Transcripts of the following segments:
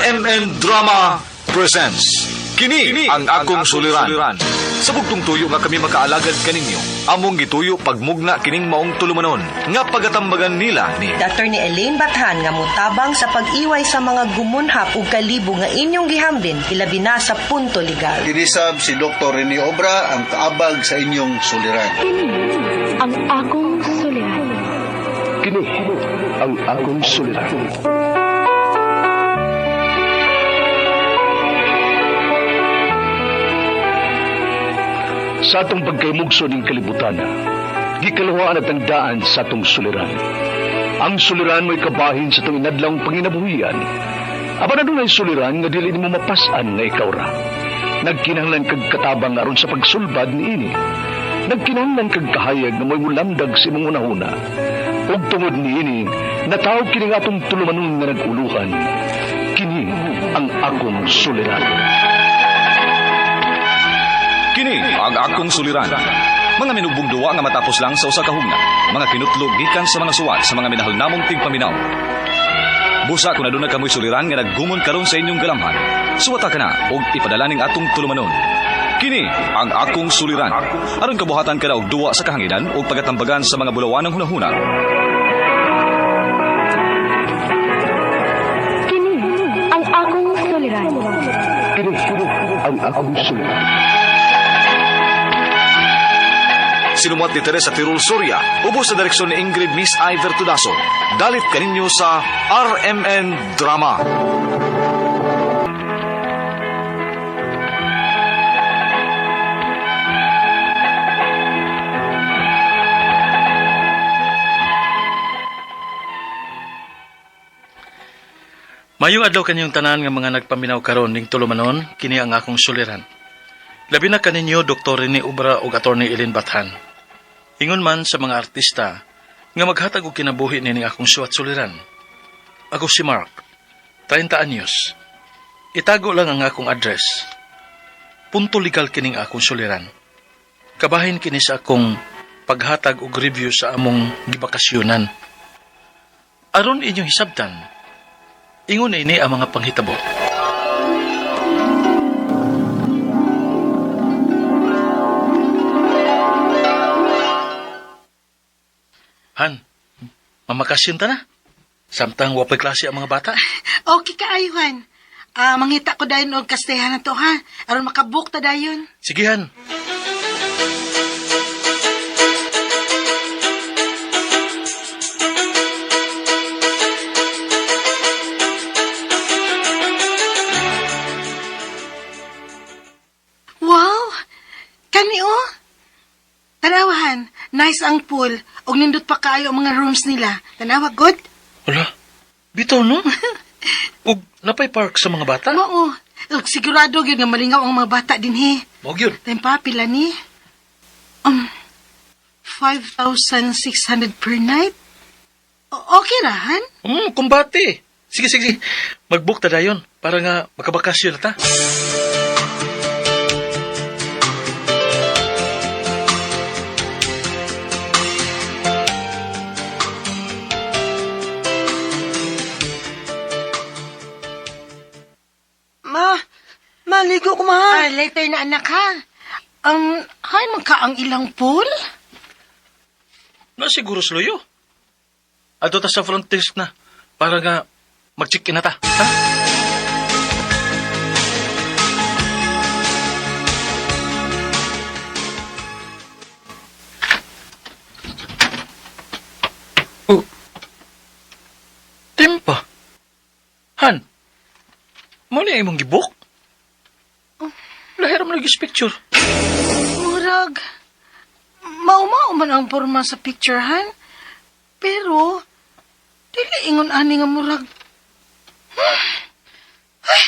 RMN Drama presents Kini ang akong suliran. Sa bugtong tuyo nga kami makaalagad kaninyo, among gituyo pagmugna kining maong tulumanon nga pagatambagan nila ni Attorney Elaine Bathan nga motabang sa pag-iway sa mga gumunhap ug kalibo nga inyong gihambin ilabi na sa punto legal. Kinisab si Dr. Rene Obra ang kaabag sa inyong suliran. Kini ang akong suliran. Kini ang akong suliran. Sa atong pagkaymugso ning kalibutan, gikaluhaan at ang daan sa atong suliran. Ang suliran mo'y kabahin sa atong inadlawng panginabuhian. Apan adunay suliran nga dili nimo mapas-an nga ikaw ra. Nagkinahanglan kag katabang aron sa pagsulbad niini. Nagkinahanglan kag kahayag nga mo'y mulamdag sa imong hunahuna. Ug tungod niini, natawag kini nga atong tulumanon nga nag-uluhan. Kini ang akong suliran. Kini ang akong suliran. Mga minubong duwa nga matapos lang sa usa ka hugna. Mga kinutlog gikan sa mga suwat sa mga minahal namong tigpaminaw. Busa kung aduna kamoy suliran nga naggumon karon sa inyong galamhan. Suwata ka na og ipadala ning atong tulumanon. Kini ang akong suliran. Aron kabuhatan ka na og duwa sa kahanginan o pagatambagan sa mga bulawanang hunahuna. Kini ang akong suliran. Kini ang akong suliran. Sinumuat ni Teresa Tirul Soria, ubos sa direksyon ni Ingrid Miss Iver Tudaso. Dalit kaninyo sa RMN Drama. Mayong adlaw kanyong tanan nga mga nagpaminaw karon ning tulumanon, kini ang akong suliran. Labi na kaninyo Dr. Rene Obra ug Attorney Ellen Bathan. Ingon man sa mga artista nga maghatag og kinabuhi nining akong suwat suliran. Ako si Mark, 30 anyos. Itago lang ang akong address. Punto legal kining akong suliran. Kabahin kini sa akong paghatag og review sa among gibakasyonan. Aron inyong hisabtan, ingon ini ang mga panghitabo. Han, mamakasyon ta na. Samtang wapay klase ang mga bata. Okay kaayuhan. Ah, mangita ko dayon og kastehan na to ha. Aron makabook ta dayon. Sige, Han. Wow! Kani oh. Tanawahan, nice ang pool. Og nindot pa kaayo ang mga rooms nila. Tanawa good? Wala. Bitaw, no? Ug napay park sa mga bata. Mao. Og sigurado gyud nga malingaw ang mga bata dinhi. Mao gyud. Time pa pila ni? Um 5,600 per night. Okay ra han? Kumbate. Sige, sige. Mag-book ta dayon para nga makabakasyon na ta. Ma, maligo ko ma. Ah, later na anak ha. Hay man ka ang ilang pool? Na siguro sluyo. Adto ta sa front desk na para nga mag-check-in na ta. Ha? Oh. Timpa. Han. Mo ni imong gibok? Lahir mo lagi sa picture. Murag, maumao man ang porma sa picture, han. Pero, dili ingon ani nga murag. Ay,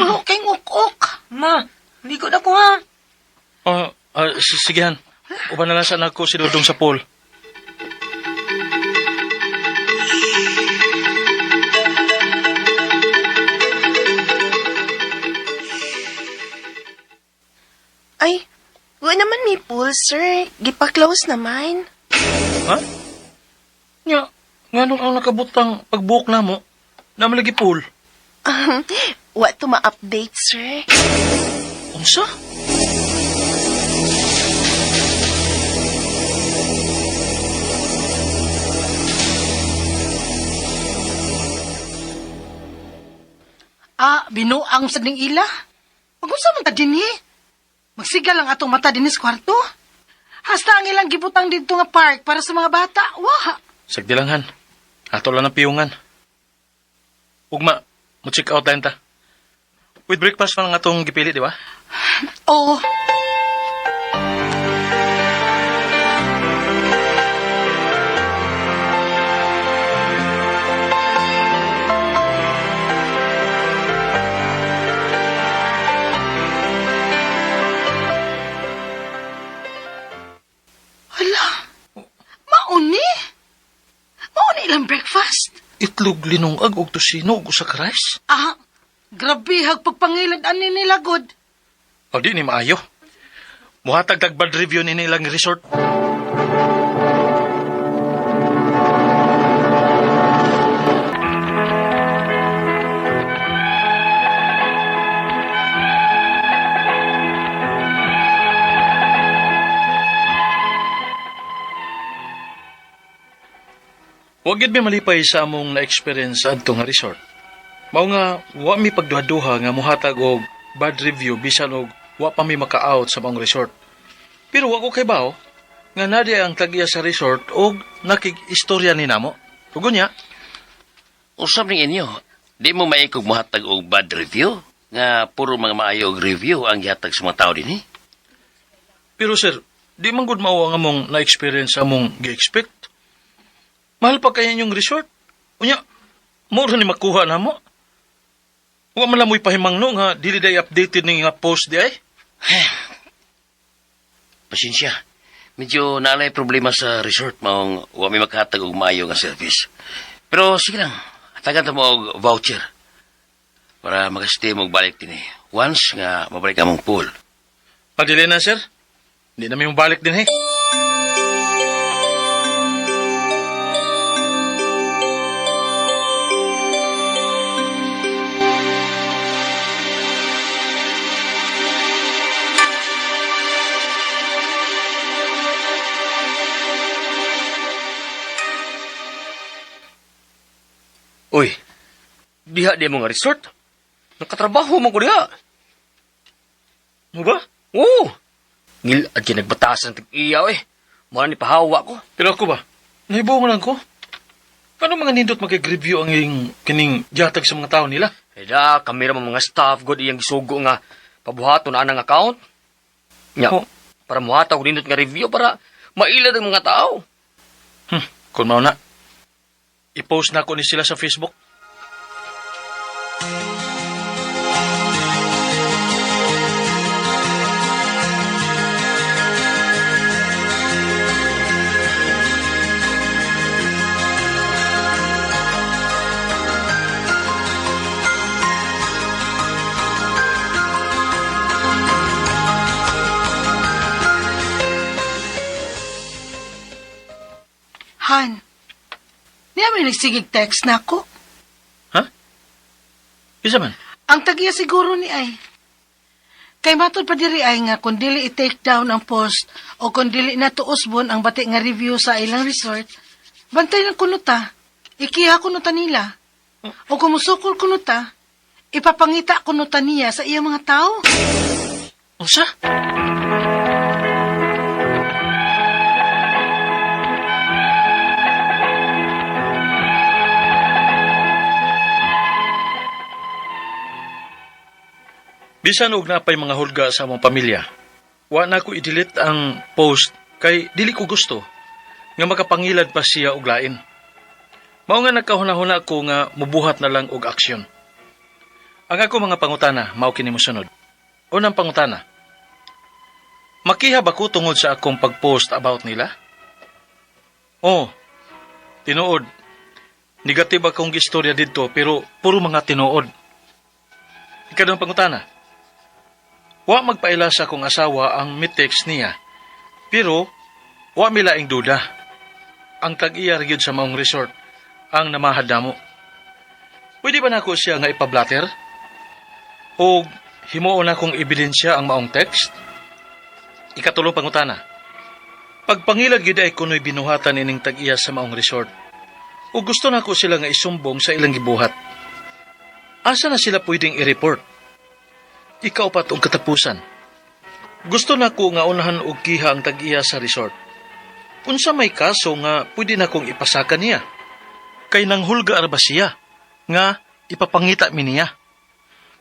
baho kay uk-uk. Ma, ligo na ko ha. Sige Han. Uban na lang sa anak ko si Dodong sa pool. Ay, wa naman may pool, sir. Gipa-close naman. Ha? Nga, nga nung ang nakabutang pagbuok na mo, naman lagi pool. Wa to ma-update, sir. Unsa? Ah, binuang sa ning ila. Magunsa man ta dinhi? Magsigal ang atong mata dinhi sa kwarto. Hasta ang ilang gibutang didto nga park para sa mga bata. Wa. Sagdilangan. Ato lang ang piyungan. Ugma, mo check out tayo ta. With breakfast pa lang atong gipili, di ba? Oo. Hala. Mauni? Mauni ilang breakfast? Itlog linungag og tosino og usa ka rice. Ah, grabe hag pagpangilad ani nila god. O di ni maayo. Muhatag tag bad review ni nilang resort. Wa gid mi malipay sa among na-experience adto nga resort. Mao nga wa mi pagduha-duha nga muhatag og bad review bisan og wa pa mi maka-out sa maong resort. Pero wa ko kay bao nga nadi ang tag-iya sa resort og nakig-istorya ni namo. Ug unya, Usab ning inyo, di mo maikog mohatag og bad review? Nga puro mga maayo og review ang gihatag sa mga tao dinhi. pero sir, di man gud mao ang among na-experience sa among gi-expect. Mahal pa kaya inyong resort. Unya, mao ra ni makuha namo. Wa man lang mo'y pahimangno nga dili day updated ni nga post di ay. Pasensya. Medyo naalay problema sa resort maong wa mi makahatag og maayo nga service. Pero sige lang, hatagan ta mo og voucher para makastay mo og balik dinhi. Once nga mabalik among pool. Padili na sir. Hindi na mi mobalik din eh. Uy, diha di mo nga resort. Nakatrabaho man ko diha. Mo ba? Oo. Ngil at nagbatasan tag-iyaw eh. Mura ni pahawa ko. Pero ako ba? Nahibuong lang ko. Paano mga nindot makig-review ang iyong kining gihatag sa mga tao nila? Eh da, kami ra mga staff god iyang gisugo nga pabuhaton na anang account. Nya, Oh. para muhatag og nindot nga review para mailad ang mga tao. Kung mao na, i-post na ko ni sila sa Facebook. Han. Niya may nagsigig text na ako. Ha? Isa man? Ang tagiya siguro ni ay. Kay matod pa diri ay nga kung dili i-take down ang post o kung dili na tuusbon ang bati nga review sa ilang resort, bantay lang kuno ta. Ikiha kuno ta nila. O kung musukol kuno ta, ipapangita kuno ta niya sa iyang mga tao. Unsa? Bisan og napay mga hulga sa among pamilya, wa na ko i-delete ang post kay dili ko gusto nga makapangilad pa siya og lain. Mao nga nagkahuna-huna ko nga mubuhat na lang og aksyon. Ang ako mga pangutana mao kini mosunod. Unang pangutana. Makiha ba ko tungod sa akong pag-post about nila? Oh, tinuod. Negative akong istorya didto pero puro mga tinuod. Ikaduhang pangutana. Wa magpaila sa akong asawa ang mitext niya. Pero wa mi laing duda. Ang tag-iya ra gyud sa maong resort ang namahad namo. Pwede ba nako siya nga ipablatter? O himuon nakong ebidensya ang maong text? Ikatulo pangutana. Pagpangilad gyud ay kuno'y binuhatan ining tag-iya sa maong resort. O gusto nako sila nga isumbong sa ilang gibuhat. Asa na sila pwedeng i-report? Ikaupat og katapusan. Gusto nako nga unahan og kiha ang tag-iya sa resort. Unsa may kaso nga pwede na kong ipasaka niya? Kay nanghulga ra ba siya nga ipapangita mi niya?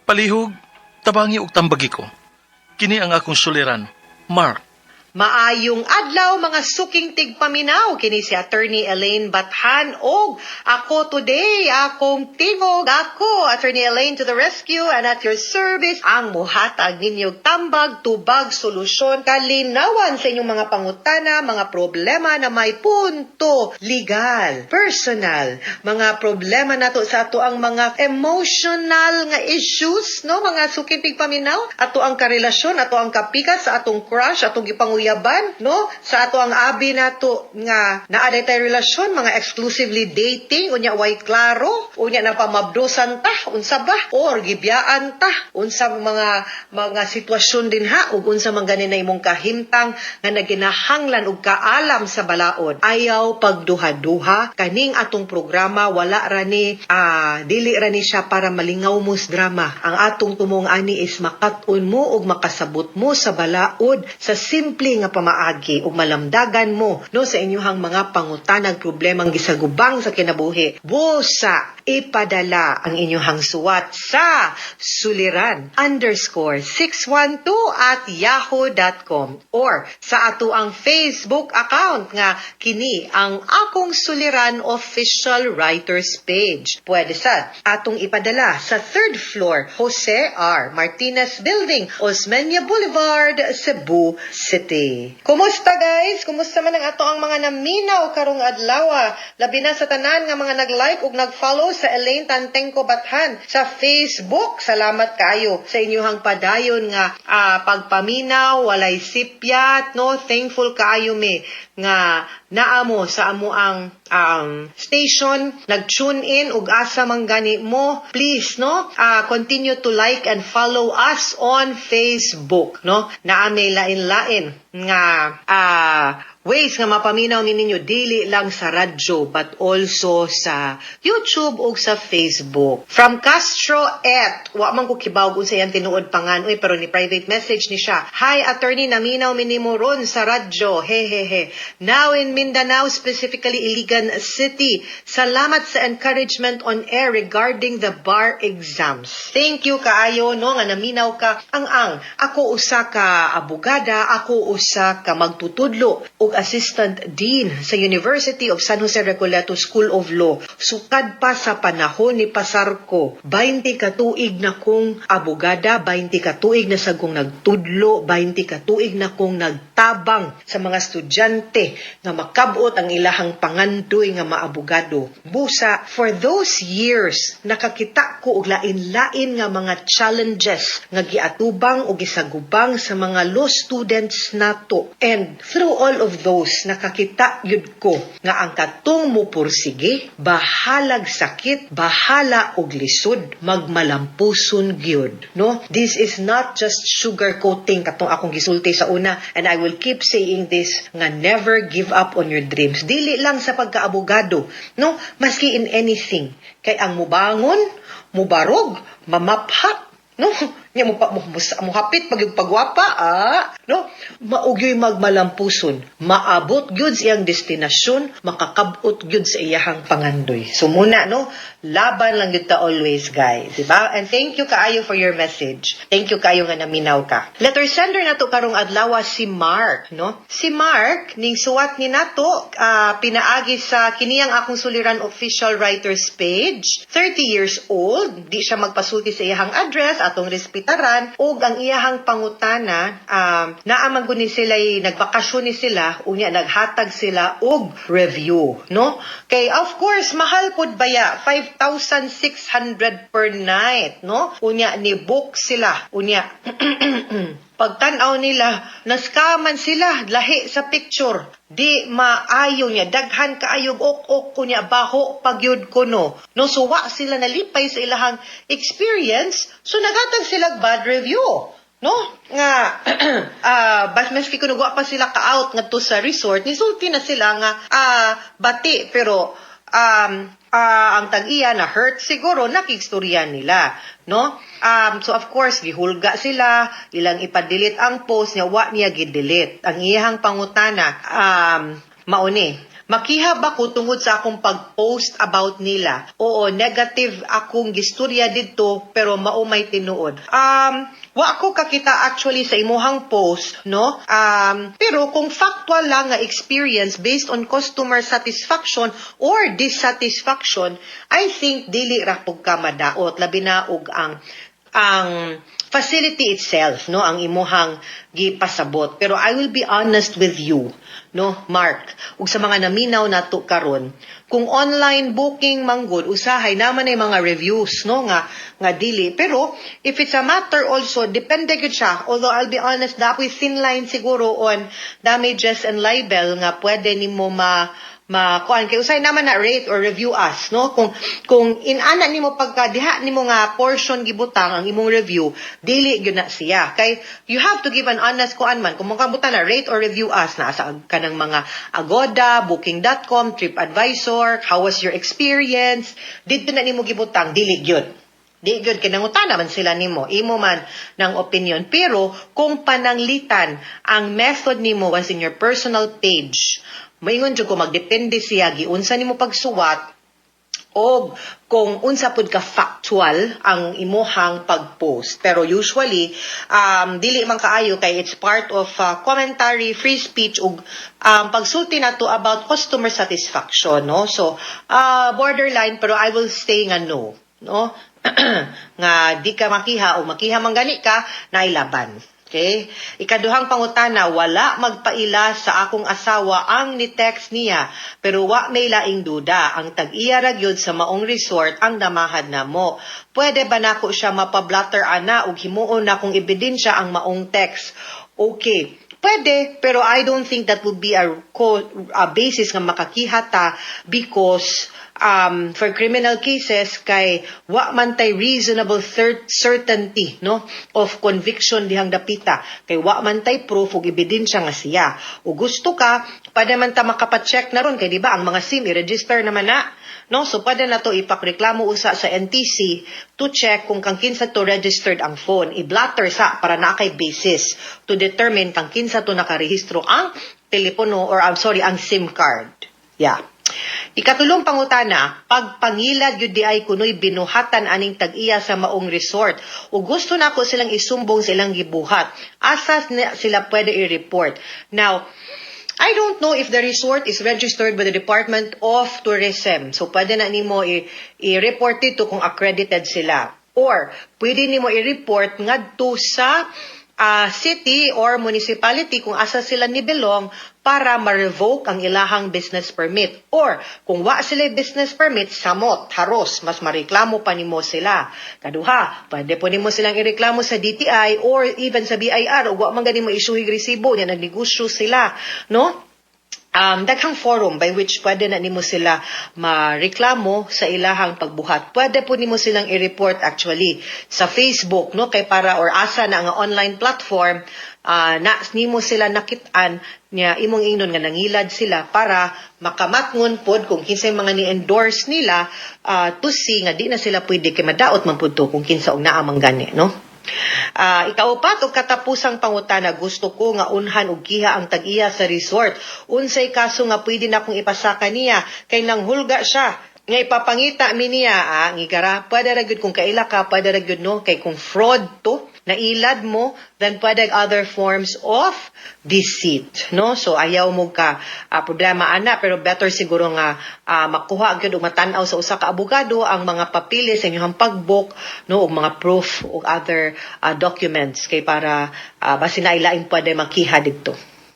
Palihog, tabangi og tambagi ko. Kini ang akong suliran, Mark. Maayong adlaw, mga suking tigpaminaw. Kini si Attorney Elaine Bathan og ako today, akong tingog, ako, Attorney Elaine, to the rescue and at your service, ang muhatag ninyong tambag, tubag, solusyon, kalinawan sa inyong mga pangutana, mga problema na may punto legal, personal, mga problema nato sa ato ang mga emotional nga issues, no, mga suking tigpaminaw, ato ang karelasyon, ato ang kapikas sa atong crush, atong gipanguyaban, no, sa ato ang abi nato nga naa day tay relasyon, mga exclusively dating, unya way klaro, unya napamabdusan ta, unsa ba, or gibiyaan ta, unsa mga sitwasyon din ha, ug unsa man gani na imong kahimtang nga naginahanglan og kaalam sa balaod. Ayaw pagduha-duha. Kaning atong programa, wala ra ni dili ra ni siya para malingaw mo sa drama. Ang atong tumong ani is makat-on mo ug makasabot mo sa balaod sa simple nga pamaagi ug malamdagan mo, no, sa inyuhang mga pangutanag, problemang gisagubang sa kinabuhi. Busa ipadala ang inyuhang suwat sa suliran_612@yahoo.com or sa ato ang Facebook account nga kini ang Akong Suliran Official Writers Page. Pwede sa atong ipadala sa third floor, Jose R. Martinez Building, Osmeña Boulevard, Cebu City. Kumusta, guys? Kumusta man ang ato ang mga naminaw karong adlaw? Labi na sa tanan nga mga nag-like ug nag-follow sa Elaine Tantengco Bathan sa Facebook. Salamat kaayo sa inyong padayon nga pagpaminaw, walay sipyat, no? Thankful kaayo mi nga naa mo sa amo ang station, nag-tune in ug asa man gani mo. Please, no? Continue to like and follow us on Facebook, no? Naa may lain-lain nga ways nga mapaminaw ni ninyo, dili lang sa radyo but also sa YouTube ug sa Facebook. From Castro et, wa man ko kibaw kung sa iyang tinuod pangan uy, pero ni private message ni siya. "Hi attorney, naminaw mi nimo ron sa radyo. He he he. Now in Mindanao, specifically Iligan City. Salamat sa encouragement on air regarding the bar exams." Thank you kaayo, no, nga naminaw ka. Ang ako usa ka abogada, ako usa ka magtutudlo ug assistant dean sa University of San Jose Recoleto School of Law. Sukad pa sa panahon ni pasar ko, 20 ka tuig na kong abogada, 20 ka tuig na sa kong nagtudlo, 20 ka tuig na kong nagtabang sa mga estudyante nga makabot ang ilahang pangandoy nga maabogado. Busa, for those years, nakakita ko og lain-lain nga mga challenges nga giatubang o gisagubang sa mga law students nato. And through all of those, nakakita yud ko nga ang katong mo pursige, bahalag sakit, bahala og lisod, magmalampuson gyud. No? This is not just sugar coating katong akong gisulti sa una, and I will keep saying this nga never give up on your dreams. Dili lang sa pagkaabogado, no? Maski in anything. Kay ang mubangon, mubarog, mamapha, no? Nya mo pa mo, mo hapit pag yung pagwapa, no? Mao gyoy magmalampuson, maabot gyud sa iyang destinasyon, makakabot gyud sa iyahang pangandoy. So muna, no, laban lang gyud ta always, guys, di ba? And thank you kaayo for your message. Thank you kaayo nga naminaw ka. Letter sender nato karong adlaw si Mark, no? Si Mark ning suwat ni nato pinaagi sa kiniyang Akong Suliran Official Writers Page. 30 years old, di siya magpasulti sa iyahang address, atong respetaran, ug ang iyahang pangutana, naa man gud ni sila, nagbakasyon ni sila, unya naghatag sila og review, no? Kay of course mahal pud baya, 5,600 per night, no? Unya ni book sila, unya Pagtan-aw nila, na-scam-an sila lahi sa picture. Di maayo niya, daghan kaayog ok-ok ko niya, baho pagyud kuno. No, so wa sila nalipay sa ilahang experience, so nagatag sila bad review. No? Nga, bas maski kuno wa pa sila ka-out ngadto sa resort, nisulti na sila nga bati, pero ang tag-iya na hurt siguro, nakigstorya nila, no? So of course gihulga sila, ilang ipa-delete ang post niya, wa niya gi-delete. Ang iyahang pangutana mauni: "Makiha ba ko tungod sa akong pag-post about nila? Oo, negative akong gistorya didto, pero mao may tinuod." Wa ko kakita actually sa imuhang post, no? Pero kung factual lang nga experience based on customer satisfaction or dissatisfaction, I think dili ra pud ka madaot, labi na og ang facility itself, no, ang imuhang gipasabot. Pero I will be honest with you, no, Mark, ug sa mga naminaw nato karon, kung online booking manggod, usahay naman ay mga reviews, no, nga dili. Pero if it's a matter also, depende gyud siya. Although I'll be honest, dapoy thin line siguro on damages and libel nga pwede nimo ma kuan, kay usay naman na rate or review us, no? Kung inana nimo, pagka diha nimo nga portion gibutang ang imong review, dili gyud na siya, kay you have to give an honest kuan man. Kung makabutan na rate or review us na sa kanang mga Agoda, Booking.com, TripAdvisor, how was your experience, didto na nimo gibutang, dili gyud. Di gyud, kinangutana man sila nimo, imo man ng opinion. Pero kung pananglitan ang method nimo was in your personal page, maingon jud ko magdepende siya giunsa nimo pagsuwat og kung unsa pud ka factual ang imuhang pag-post. Pero usually, dili man kaayo kay it's part of commentary, free speech ug pagsulti nato about customer satisfaction, no? So, borderline, pero I will stay nga no, no? Nga di ka makiha o makiha man gani ka, nailaban. Okay? Ikaduhang pangutana: "Wala magpaila sa akong asawa ang ni-text niya, pero wa may laing duda. Ang tag-iya ra gyud sa maong resort ang namahad namo. Pwede ba nako siya mapablatter ana ug himuon nakong ebidensya ang maong text?" Okay. Pwede, pero I don't think that would be a basis nga makakiha ta because for criminal cases kay wa man tay reasonable third certainty, no, of conviction dihang dapita, kay wa man tay proof ug ebidensya nga siya. O gusto ka, pwede man ta makapa-check na ron, kay di ba ang mga SIM i-register naman na, no? So pwede na to ipakreklamo usa sa NTC to check kung kang kinsa to registered ang phone. I-blatter sa para naa kay basis to determine kang kinsa to nakarehistro ang telepono or, I'm sorry, ang SIM card. Yeah. Ikatulong pangutana: "Pagpangilad yun di ay kunoy binuhatan aning tag-iya sa maong resort. O gusto na ako silang isumbong sa ilang gibuhat. Asas na sila pwede i-report?" Now, I don't know if the resort is registered with the Department of Tourism. So, pwede na nimo i-report dito kung accredited sila. Or, pwede nimo i-report ngadto sa city or municipality kung asa sila ni belong para ma-revoke ang ilahang business permit. Or, kung wa sila business permit, samot, haros, mas mareklamo pa nimo sila. Kaduha, pwede po nimo silang ireklamo sa DTI or even sa BIR o wa man gani mo isyuhig resibo niya, nagnegosyo sila, no? Daghang forum by which pwede na nimo sila mareklamo sa ilahang pagbuhat. Pwede po nimo silang i-report actually sa Facebook, no, kay para or asa na nga online platform na nimo sila nakit-an niya, imong ingnon nga nangilad sila para makamatngon pod kung kinsay mga ni-endorse nila to see nga di na sila pwede, kay madaot man pud to kung kinsa og naa man gani, no? Ikaupat og katapusang pangutana: "Gusto ko nga unhan og kiha ang tag-iya sa resort. Unsay kaso nga pwede na akong ipasaka niya kay nanghulga siya nga ipapangita mi niya?" Ah, ngigara, pwede ra gyud kung kaila ka, pwede ra gyud, no, kay kung fraud to, nailad mo, then pwede other forms of deceit, no? So ayaw mo ka problema ana, pero better siguro nga makuha gyud og matan-aw sa usa ka abogado ang mga papeles sa inyong pag-book, no, ug mga proof ug other documents kay para basin na ilaing pwede makiha didto.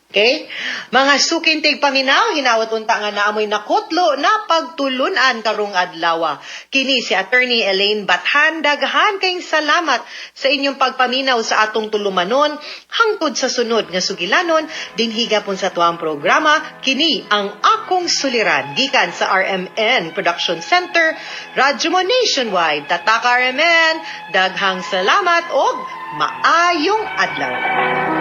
Okay? Mga suking tigpaminaw, hinawat unta nga naamoy nakutlo na pagtulunan karong adlaw. Kini si Attorney Elaine Bathan, daghan kayong salamat sa inyong pagpaminaw sa atong tulumanon hangtod sa sunod nga sugilanon dinhi gapon sa tuang programa kini ang Akong Suliran gikan sa RMN Production Center, Radyo Mo Nationwide. Tatak RMN, daghang salamat og maayong adlaw.